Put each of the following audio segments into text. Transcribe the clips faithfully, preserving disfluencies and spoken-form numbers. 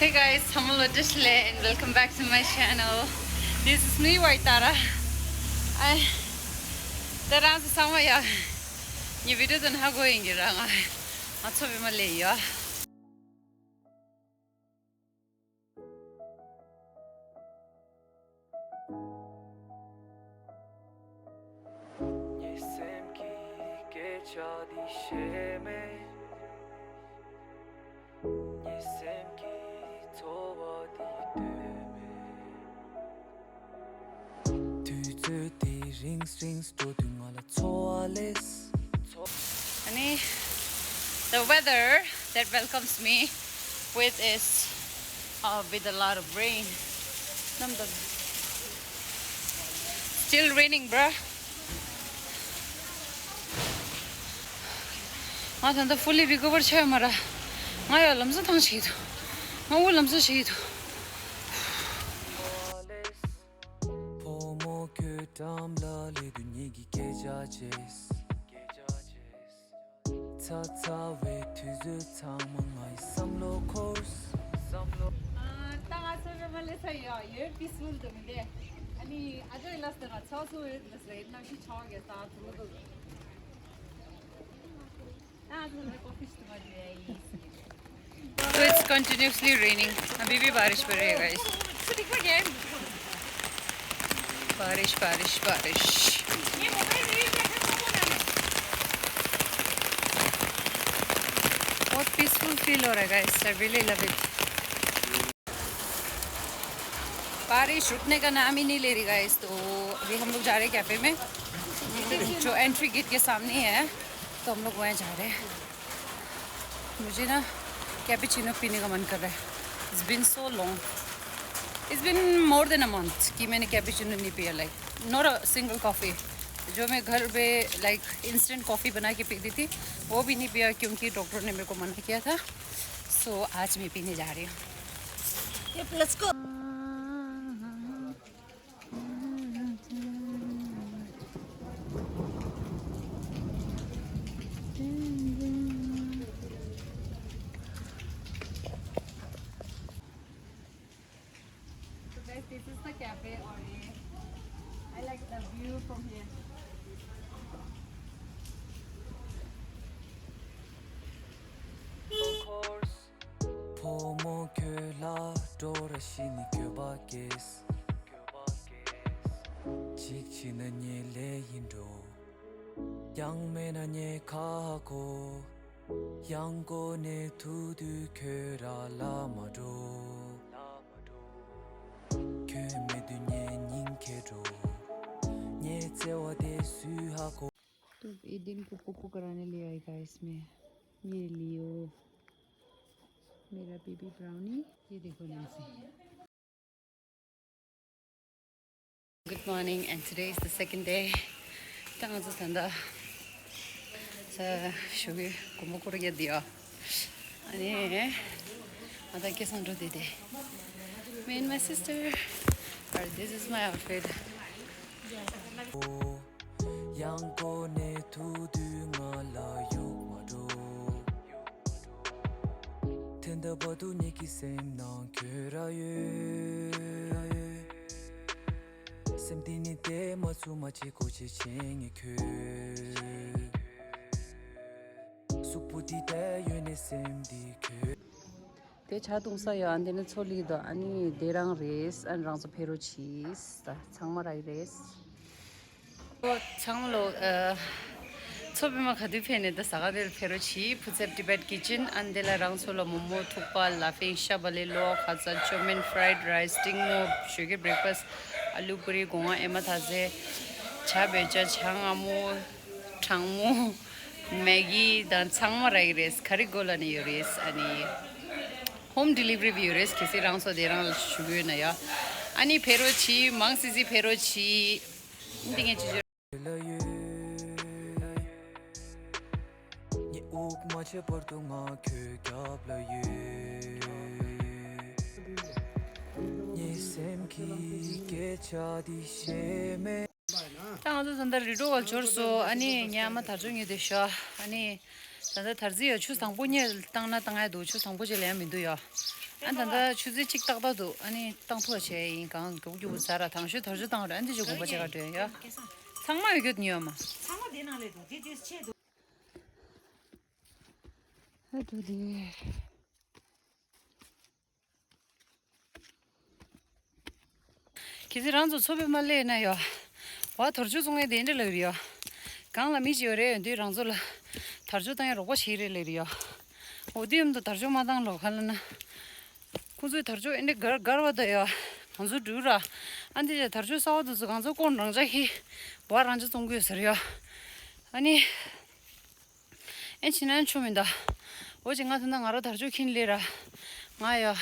Hey guys, ཚང་མ་ལ་བཀྲ་ཤིས་བདེ་ལེགས། And welcome back to my channel. This is me, Waitara. I, ད་རང་ཚོ་ཚང་མ་ཡ། ངའི་བི་ཌིའོ་དེ་ནང་ཧ་གོ་ཡིན་གྱི་ར། ང་ང་ཚོ་བི་མ་ལས་ཡོད། ངའི་སེམས་ཀྱི་སྐད་ཆ་འདི་བཤད་མེད། ངའི་སེམས་ཀྱི་ཚོར་བ་འདི་སྡོད་མེད། དུས་ཚོད་འདི་རིང་རིང་འགྲོ་དུས་ང་ལ་ཚོར་བ་ལས། ཨ་ནི། The weather that welcomes me with is, uh, with a lot of rain. གནམ་དྭངས། Still raining, bruh. ང་ད་ལྟ་fully recover་བྱས་ཡོད་མ་རེད། ང་ཡང་ལམ་སང་ཐང་ཆད་ཀྱི་འདུག་ང་དབུགས་ལམ་སང་ཆད་ཀྱི་འདུག་བུ་མོ་ཁྱོད་འགྲམ་ལ་སླེབས་དུས་ངེད་ཀྱི་སྐད་ཆ་བྱས། ཚ་ཚ་བའི་དུས་ཚོད་ཚང་མ་ང་ཡི་བསམ་བློ་འཁོར། བསམ་བློ། ད་ང་ཚོ་བི་མ་ལས་ས་ཡོད་ཡོད་peaceful་འདུག་མི་འདུག་ཨ་ནི་ཨ་ཅག་ལ་ས་ང་ཚོ་ཚོ་ཡོད་ལ་ས་ཡོད་གནམ་གཤིས་ཆགས་ཀྱི་ས་ཐུག་འདུག་ད་ང་ཚོ་ལ་coffee་ཞིག་མ་བྱས། So it's continuously raining. अभी भी बारिश पड़ रही है, guys. बारिश, बारिश, बारिश। बहुत peaceful feel हो रहा है, guys. I really love it. बारिश रुकने का नाम ही नहीं ले रही, guys. तो अभी हम लोग जा रहे हैं cafe में, जो entry gate के सामने ही है, तो हम लोग वहाँ जा रहे हैं। मुझे ना cappuccino पीने का मन कर रहा है। It's been so long. It's been more than a month कि मैंने cappuccino नहीं पिया, like, not a single coffee. जो मैं घर पे, like, instant coffee बना के पीती थी, वो भी नहीं पिया क्योंकि डॉक्टर ने मेरे को मना किया था। So आज मैं पीने जा रही हूँ। Yep, let's go. So guys, this is the cafe और ये, I like the view from here. ཕོ་མོ་ཁྱོད་ལ་འགྲོ་ར་ཤི་ནི་འགྱོད་པ་སྐྱེས། གཅིག་བྱས་ན་ངས་ལས་ཡིན་འགྲོ། ཡང་མེད་ན་ངས་ཁ་གོ། ཡང་གོ་ནས་ཐུག་དུས་ཁྱོད་ར་ལ་མ་འགྲོ། ཁྱོད་མེད་དུས་ངའི་སྙིང་གས་འགྲོ། ངའི་བརྩེ་བ་དེ་སུས་ཧ་གོ། तो ये दिन को कुकू कराने ले आई गाइस मैं। ये लियो, मेरा बेबी ब्राउनी। ये देखो Nancy. Good morning, and today is the second day. ད་ང་ཚོ་ད་ལྟ་ས་ཞོགས་ཀས་གོམ་པ་སྐོར་རྒྱག་བསྡད་ཡོད། ཨ་ནི་ང་ད་སྐལ་བཟང་འགྲོ་བསྡད་དེ། Me and my sister. Alright, this is my outfit. ཡང་གོ་ནས་ཐུག་དུས་ང་ལ་གཡུག་མ་འགྲོ། དེ་འདྲ་བར་དུ་ངེད་ཀྱི་སེམས་ནང་ཁྱོད་ར་ཡོད། སེམས་འདི་ནི་བདེ་མ་ཚུགས་མ་བྱེད་གོ་ཆེ་ཆེ་ངས་ཁྱོད། གཟུགས་པོ་འདི་བདེ་ཡོད་ནས་སེམས་འདི་ཁྱོད། དེ་ཇ་འཐུང་ས་ཡོད། ཨ་འདི་ནི་མཚོ་ལི་དང་ཨ་ནི་དེ་རང་རེད། ཨ་ནི་རང་ཚོ་ཕེབས་རོགས་གྱིས། ད་ཚང་མ་རག་གི་རེད། ཨོ་ཚང་མ་ལོ། ཨ། མཚོ་པདྨ་ག་དུས་ཕེབས་ནས་ད་ཟ་ག་དེར་ཕེབས་རོགས་གྱིས། ཕུ་ཚབ་Tibet Kitchen། ཨ་འདི་ལ་རང་ཚོ་ལ་མོག་མོག་ཐུག་པ་ལ་ཕིང་ཤ་བ་ལེ་ལོ་ཁ་ཚ་ཅོ་མིན་fried rice སྟེང་མོ་ཞོགས་ཀས་breakfast ཨ་ལུ་པུ་རི་སྒོ་ང་ཨེ་མ་ཐ་ཟེ་ཇ་བོད་ཇ་ཇ་མངར་མོ་གྲང་མོ། མེ་གི་དང་ཚང་མ་རག་གི་རེད། ག་རེ་དགོས་ལབ་ནས་ཡོད་རེད། ཨ་ནི་home delivery བི་ཡོད་རེད། གལ་སྲིད་རང་ཚོ་དེ་རང་ལ་ཞུ་གི་ཡོད་ན་ཡ། ཨ་ནི་ཕེབས་རོགས་གྱིས། མང་སི་སི་ཕེབས་རོགས་གྱིས། འདི་ངས་ཅི་ཅི། ངས་དབུགས་མ་ཆད་བར་དུ་ང་ཁྱོད་རྒྱབ་ལ་ཡོད། ངའི་སེམས་ཀྱི་སྐད་ཆ་འདི་བཤད་མེད། ད་ང་ཚོ་ད་ལྟ་རི་ཀྲོ་བ་འབྱོར་སོང་། ཨ་ནི་ངའི་ཨ་མ་དར་ལྕོག་ཉོས་ཏེ་ཤོག་ཨ་ནི་ ད་ལྟ་དར་རྩེ་ཡ་ཆུ་བཟང་པོ་རྙེད་བཏང་ན་བཏང་ཡ་འདུག་ཆུ་བཟང་པོ་ཅིག་ལེན་མི་འདུག་ཡ། ཨ་ད་ལྟ་ཆུ་ཚོད་གཅིག་ཏག་ཏག་འདུག་ཨ་ནི་བཏང་ཐུབ་པ་བྱས་ཡིན། གང་མགྱོགས་མགྱོགས་ཟ་ར། དང་ཤོས་དར་ཆུ་བཏང་ར། ཨ་འདི་ཅིག་དགོན་པ་ཅིག་ག་འགྲོ་ཡ། ཚང་མ་ཡོད་རྒྱུ་ཉོས་མ། ཚང་མ་དེ་ནང་ལས་འདུག་དེ་དེ་ཆེ་འདུག་ཨ་འདུག་དེ། གལ་སྲིད་རང་ཚོ་མཚོ་པདྨ་སླེབས་ན་ཡོ། བ་དར་ལྕོག་བཙོང་ཡས་དེ་འདྲ་ལབ་ཡོད། གང་ལ་མི་ཞིག་ཡོད་རེད་ཡོད་དུས་རང་ཚོ་ལ་དར་ལྕོག་བཏང་ཡས་རོགས་པ་བྱེད་རེད་ལབ་ཡོད། འོ་དུས་ཡོམ་དུ་དར་ལྕོག་མ་བཏང་ལོ་ག་ལ་ན། ཁོང་ཚོའི་དར་ལྕོག་ཨེ་འདྲ་གར་གར་བ་དང་ཡོ། ང་ཚོ་འགྲུལ་ར། ཨ་འདི་ཅག་དར་ལྕོག་གསར་བ་དུ་ཚོ་གང་ཚོ་ཀོང་རང་ཅག་ཧི། བ་རང་ཅག་བཙོང་གི་ཡོད་ཟེར་ཡོད། ཨ་ནི། ཨེ་ཕྱི་ནང་ཆུ་མི་འདའ། འོ་ཅི་ང་ཐུན་ད་ང་ར་དར་ལྕོག་ཁྱིན་ལེ་ར། ང་ཡ།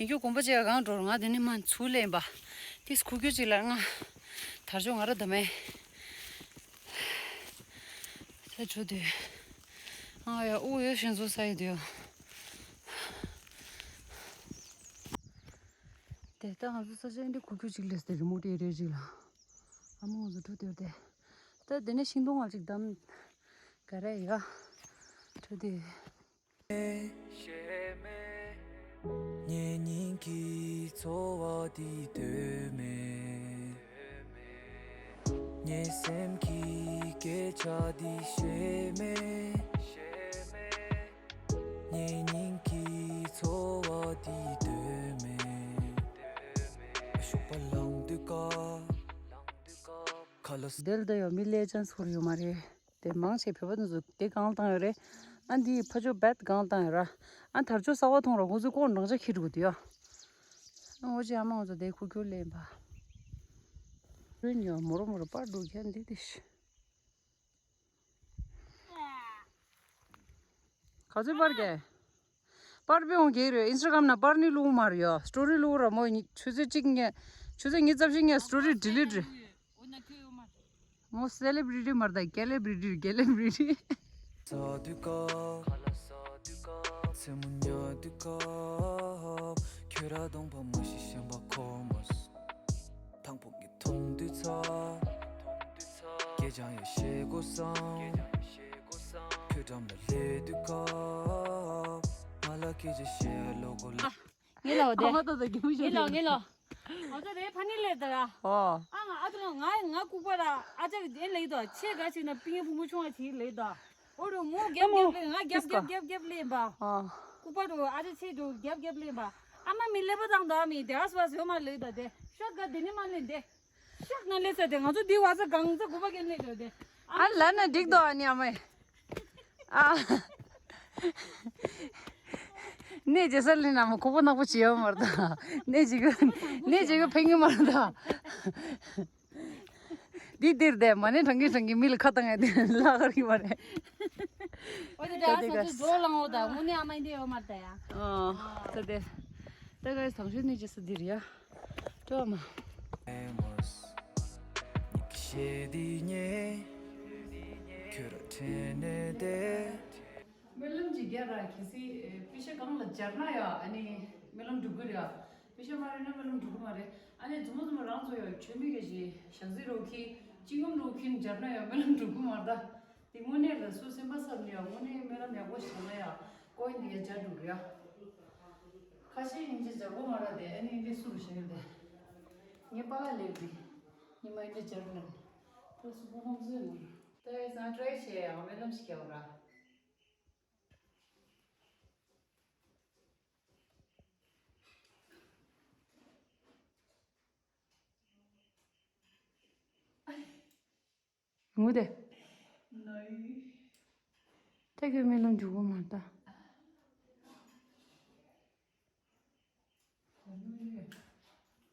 ཡིན་རྒྱུ་གོམ་པ་ཅི་ཡ་གང་འགྲོ་ར། ང་དེ་ནི་མ་ཚུ་ལེན་པ། ཏིས་ཁུ་ཁྱུ་ཅི་ལ་ང་། དར་ལྕོག་ང་ར་ད་མེ། ད་ཆུ་དུས། ང་ཡ་ཨུ་ཡོ་ཤིན་ཚོ་ས་ཡི་དུས། དེ་ལྟ་ང་ཚོ་ས་ཆ་འདི་ཁུ་ཁྱུ་ཅིག་ལེས་ཏེ་རི་མོ་ཏེ་རེ་ཅིག་ལ། ཨ་མོ་ང་ཚོ་འགྲོ་དུས་དེ། ད་དེ་ནས་ཤིང་སྡོང་ང་ཅིག་བསྡམས། ག་རེ་ཡ། འགྲོ་དུས། ངའི་སྙིང་གི་ཚོར་བ་འདི་འདོད་མེད། ངའི་སེམས་ཀྱི་སྐད་ཆ་འདི་བཤད་མེད། ངའི་སྙིང་གི་ཚོར་བ་འདི་འདོད་མེད། ཤུག་པ་ལངས་དུས་སྐབས། ཁ་ལ་དེ་ལ་ད་ཡོད་མི་ལས་ཅན་ཚོར་ཡོད་མ་རེད། དེ་མང་ཆེ་བོད་པ་དེ་ཚོ་དེ་གང་བཏང་ཡོད་རེད། ཨ་འདི་ཕ་ཇོ་བད་གང་བཏང་ཡོད་ར། ཨ་དར་ལྕོག་གསར་བ་མཐོང་ར་ཁོང་ཚོས་ཀོང་རང་ཅག་ཁྱེར་འགྲོ་གི་འདུག་ཡ། ཨ་འོ་ཅི་ཨ་མ་ང་ཚོ་དེ་ཁུ་ཁྱུ་ལེན་པ། རུ་ཉོ་མོ་རོ་མོ་རོ་པར་འགྲོ་ཁྱེར་འདི་དེ་ཤི། ག་ཚོད་པར་གས། པར་པེ་འོང་གེ་རེད། ཨིན་སི་ཊ་གྷ་རམ་ན་པར་ནི་བླུག་མ་རེད་ཡོ། སི་ཊོ་རི་བླུག་ར་མོ་ཆུ་ཚོད་གཅིག་ཉེ། ཆུ་ཚོད་ཉི་ཤུ་རྩ་བཞི་ཉེ་སི་ཊོ་རི་ཌི་ལིཊ་རེད། མོ་སེ་ལེབ་རི་ཊི་མ་རེད་ད། གེ་ལེབ་རི་ཊི་རེད། གེ་ལེབ་རི་ཊི། ས་དུས་སྐབས། མཚན་མོ་ཉལ་དུས་སྐབས། ཁྱོད་ར་གདོང་པ་མ་ཤི་ཤམ་པ་ཁོ་མོ། དང་པོ་ངས་མཐོང་དུས་ཚ། སྐད་ཆ་ཡང་བཤད་དགོས་བསམ། ཁྱོད་འགྲམ་ལ་སླེབས་དུས་སྐབས། ང་ལ་སྐད་ཆ་བཤད་ལོ་གོ་ལ། ངེ་ལོ་དེ། ཨ་མ་ཏོ་ཏོ་གི་མུ་ཤེ། ངེ་ལོ་ངེ་ལོ། ཨོ་ཏོ་དེ་ཕ་ནི་ལེ་ད་ར། ཨོ། ཨ་ང་ཨ་ཏོ་ལོ་ང་ང་ལྐུགས་པ་ར་ཨ་ཅག་གི་དེ་ལེ་དོ་ཆེ་ག་ཅིག་ན་པིང་ཕུ་མུ་ཆུང་ཨ་ཅིག་ལེ་དོ། ཨོ་རུ་མོ་རྒྱབ་རྒྱབ་ལེ་ང་རྒྱབ་རྒྱབ་རྒྱབ་རྒྱབ་ལེ་བ། ཨོ། ལྐུགས་པ་རུ་ཨ་ཅག་ཆེ་རུ་རྒྱབ་རྒྱབ་ལེ་བ། ཨ་མ་མི་ལེ་བ་དང་དོ་ཨ་མི་དེ་ཨ་སུ་བ་སུ་མ་ལེ་དོ་དེ་ཤོག་ག་དེ་ནི་མ་ལེ་དེ། ཤག་ན་ལེ་ས་དེ་ང་ཚོ་འདི་བ་ས་གང་ས་གོ་པ་གན་ལེ་དོ་དེ། ཨ་ལ་ན་འགྲིག་དོ་ཨ་ནི་ཨ་མའི། ཨ། ནས་ཇེ་ས་ལི་ན་མ་ཁོ་པོ་ནག་པོ་བྱེད་ཡོད་མ་རེད་ད། ནས་ཇེ་གི་ནས་ཇེ་གི་ཕེང་གི་མ་རེད་ད། འདི་འདིར་དེ་མ་ནས་གྲང་གི་གྲང་གི་མི་ལ་ཁ་བཏང་ཡ་དེ་ལ་ག་རི་མ་རེད། ཨོ་དེ་དེ་ཨ་ས་ཚོ་འགྲོ་ལང་འོ་ད་དངོས་གནས་ཨ་མ་འདི་ཡོད་མ་རེད་ད་ཡ། ཨ་ས་དེ། ད་ག་ས་ཐང་ཤོད་ནས་ཇེ་ས་འདིར་ཡ། ཀྲོ་མ། སྨོན་ལམ་ཅིག་རྒྱག་ར། གལ་སྲིད་པེ་ཤ་གང་ལ་སྦྱར་ན་ཡ་ཨ་ནི་སྨོན་ལམ་འགྲུབ་གི་རེད་ཡ། པེ་ཤ་མ་རེད་ན་སྨོན་ལམ་འགྲུབ་གི་མ་རེད། ཨ་ནི་མཛུབ་མོ་མཛུབ་མོ་རང་ཚོ་ཡ་ཆོས་མི་ག་ཞིག་ཞག་རྩི་རོ་ཁྱི་ཅི་ངམ་རོ་ཁྱི་སྦྱར་ན་ཡ་སྨོན་ལམ་འགྲུབ་གི་མ་རེད་ད། དེ་དངོས་གནས་ལ་སུ་སེམས་པ་བསམ་ནས་ཡ་དངོས་གནས་སྨོན་ལམ་ཡག་པོ་ཞིག་བྱས་ན་ཡ་ཀོ་ཡིན་དེ་ཡ་སྦྱར་འགྲོ་གི་རེད་ཡ། ཁ་ཤས་ཡིན་གྱི་སྦྱར་གོ་མ་ར་དེ་ཨ་ནི་འདི་སུ་རུ་བྱས་ཡོད་དེ། ངས་པ་ལ་ལེབ་དེ། ཉི་མ་ཡིན་གྱི་སྦྱར་ནས། ད་སུ་པོ་ཧོམ་ཟོས་མ་ར། ད་ཡ་ས་ཊ་རའི་བྱས་ཡ་སྨོན་ལམ་ཞིག་རྒྱག་ར། ངུ་དེ། ད་ཁྱོད་སྨོན་ལམ་འགྲུབ་གི་མ་རེད་ད།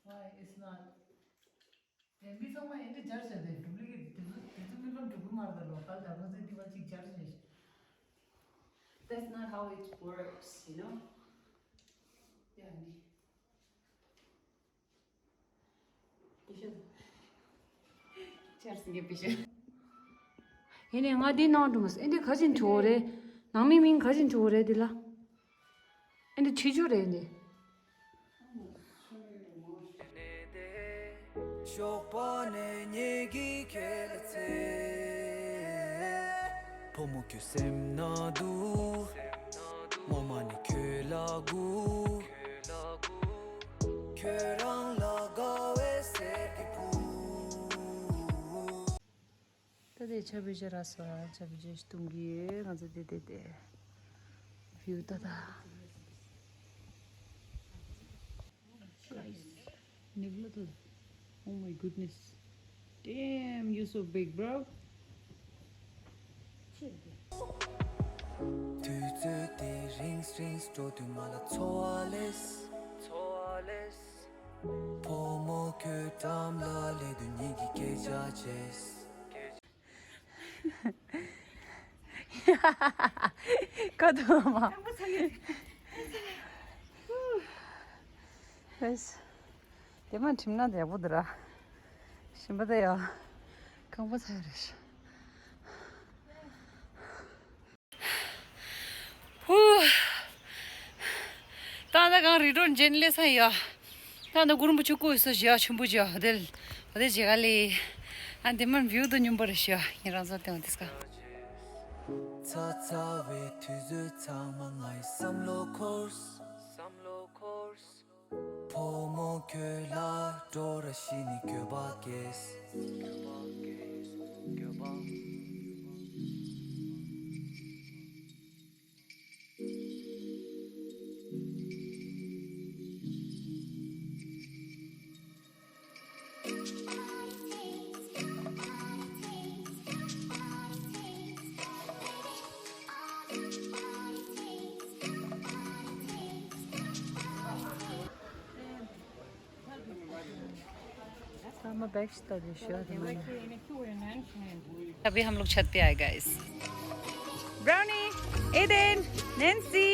Why it's not? ཨེ་མི་ཚང་མ་ཨེ་འདྲ་སྦྱར་བྱས་ཏེ་འགྲུབ་ལེ་གི་དེ་ཚོ་དེ་ཚོ་སྨོན་ལམ་འགྲུབ་གི་མ་རེད་ད་ལོ། ག་ལ་ད་ཁོ་ཚོས་འདི་བ་ཅིག་སྦྱར་བྱས་ཤིག That's not how it works, you know? ཡ་ནི། ཡིན་ནའི་ང་འདི་ནང་འགྲོ་མ་སོང་། ཨེ་འདི་ག་ཅིན་བྲིས་རེད། ནང་མི་མིང་ག་ཅིན་བྲིས་རེད་འདི་ལ། ཨེ་འདི་བྲིས་རྒྱུ་རེད་འདི། ཞོགས་པ་ནས་ངེད་ཀྱིས་ཁྱེད་ལ་འཚོལ། ཕོ་མོ་ཁྱོད་སེམས་ན་འདུག་ངོ་མ་ནི་ཁྱོད་ལ་སྒུག་ཁྱོད་རང་ལ་དགའ་བའི་གསེར་གྱི་ཕུ། ད་དེ་ཆ་བི་ཇ་ར་སོ་ཆ་བི་ཇ་ཞིག་གཏོང་གི་ཡོད། ང་ཚོ་དེ་དེ་དེ་བིའུ་ད་ད། Guys, ནིབ་ལ་ད། Oh my goodness. Damn, you so big, bro. དུས་ཚོད་དེ་རིང་རིང་འགྲོ་དུས་ང་ལ་འཚོ་བ་ལས། འཚོ་བ་ལས། ཕོ་མོ་ཁྱོད་འགྲམ་ལ་སླེབས་དུས་ཉིད་ཀྱི་སྐད་ཆ་བྱས། ཀ་ཐུ་མ། ཨེས། དེ་མ་ཁྲིམས་ན་དེ་ཡག་པོ་འདུག་ར། ཞིམ་པ་དེ་ཡ། ཁང་པ་ཚ་ཡ་རེད། ཧུ། ད་ད་གང་རི་ཌོར་འཇན་ལེ་ས་ཡ། ད་ད་གུ་རུ་མུ་ཆུ་ཀུ་ས་ཞི་ཡ་ཆུན་པུ་ཅི་ཡ་དེལ། དེ་ཇི་ག་ལེ། ཨ་དེ་མན་བིའུ་དུ་ཉུམ་པར་ཞི་ཡ་ཉེ་རང་ཚོ་དེ་འོ་དེ་སྐ། ཚ་ཚ་བའི་དུས་ཚོད་ཚང་མ་ངའི་བསམ་བློ་འཁོར། བསམ་བློ་འཁོར། ཕོ་མོ་ཁྱོད་ལ་འགྲོ་ར་ཤི་ནི་འགྱོད་པ་སྐྱེས། अभी हम लोग छत पे आए guys. Brownie, Aiden, Nancy.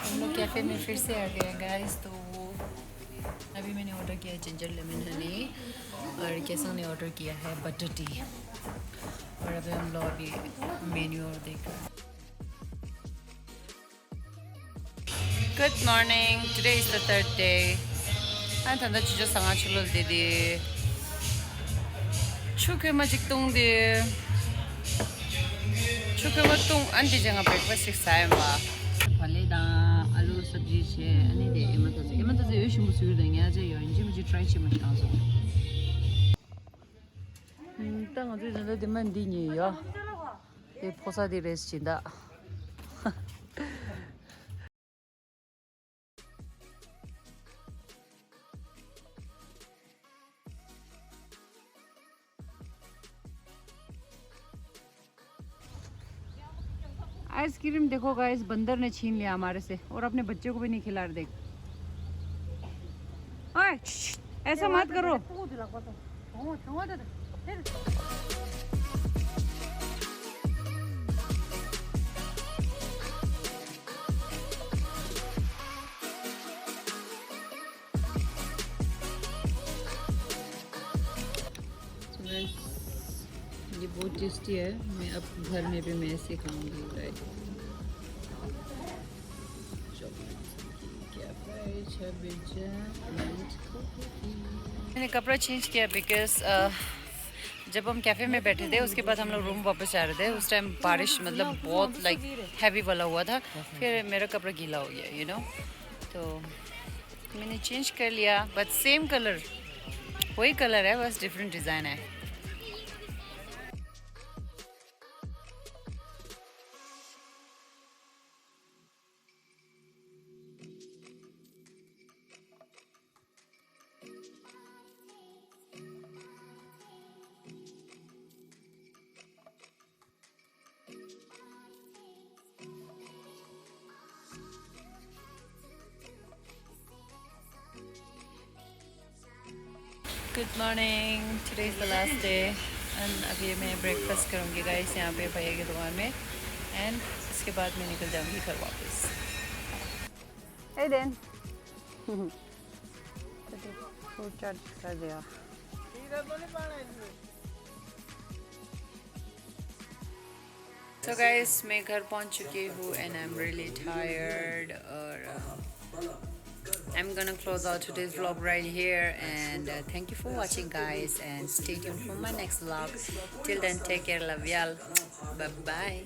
हम लोग कैफे में फिर से आ गए गाइस। तो अभी मैंने ऑर्डर किया है जिंजर लेमन हनी और केसंग ने ऑर्डर किया है बटर टी। और अभी हम लोग अभी मेन्यू और देख रहे हैं। Good morning. Today is the third day. ཨ་ད་ད་ཆུ་ཆུ་ས་ང་ཆུ་ལོལ་དེ་དེ། ཆུ་ཁོལ་མ་ཅིག་བཏུང་དེ། ཆུ་ཁོལ་མ་བཏུང་ཨ་འདི་ཅང་ང་breakfast ཅིག་ཟ་ཡིན་པ། བ་ལེ་དང་ཨ་ལུ་སབ་ཇི་བྱས། ཨ་ནི་དེ་ཨེ་མ་ཏོ་ཚེ་ཨེ་མ་ཏོ་ཚེ་འོད་ཞིམ་པོ་བཟོས་ཡོད། ད་ཉལ་ཆ་ཡོད་ཡིན་ཅི་མ་ཅི་try བྱེད་མ་ཤེས་སོང་། ད་ང་ཚོའི་དོན་དུ་དེ་མ་འདི་ཉལ་ཡོད། དེ་ཕོ་ས་དེ་རེད་ཅི་འདྲ། आइसक्रीम देखो गाइस, बंदर ने छीन लिया हमारे से और अपने बच्चे को भी नहीं खिला रहे। देख, ओए, श्श, ऐसा मत करो। So guys, ये बहुत टेस्टी है। मैं अब घर में भी मैं ऐसे खाऊंगी, गाइस। मैंने कपड़ा चेंज किया बिकॉज जब हम कैफे में बैठे थे, उसके बाद हम लोग रूम वापस जा रहे थे। उस टाइम बारिश, मतलब, बहुत लाइक हैवी वाला हुआ था। फिर मेरा कपड़ा गीला हो गया, यू नो। तो मैंने चेंज कर लिया, बट सेम कलर, वही कलर है, बस डिफरेंट डिज़ाइन है। Good morning. Today is the last day. And अभी मैं ब्रेकफास्ट करूँगी गाइस यहाँ पे भैया की दुकान में। एंड इसके बाद मैं निकल जाऊँगी घर वापस। Hey then. फूड चार्ट कर दिया। तो गाइस, मैं घर पहुंच चुकी हूँ and I'm really tired और uh, I'm gonna close out today's vlog right here and uh, thank you for watching guys and stay tuned for my next vlog. Till then, take care, love y'all. Bye bye.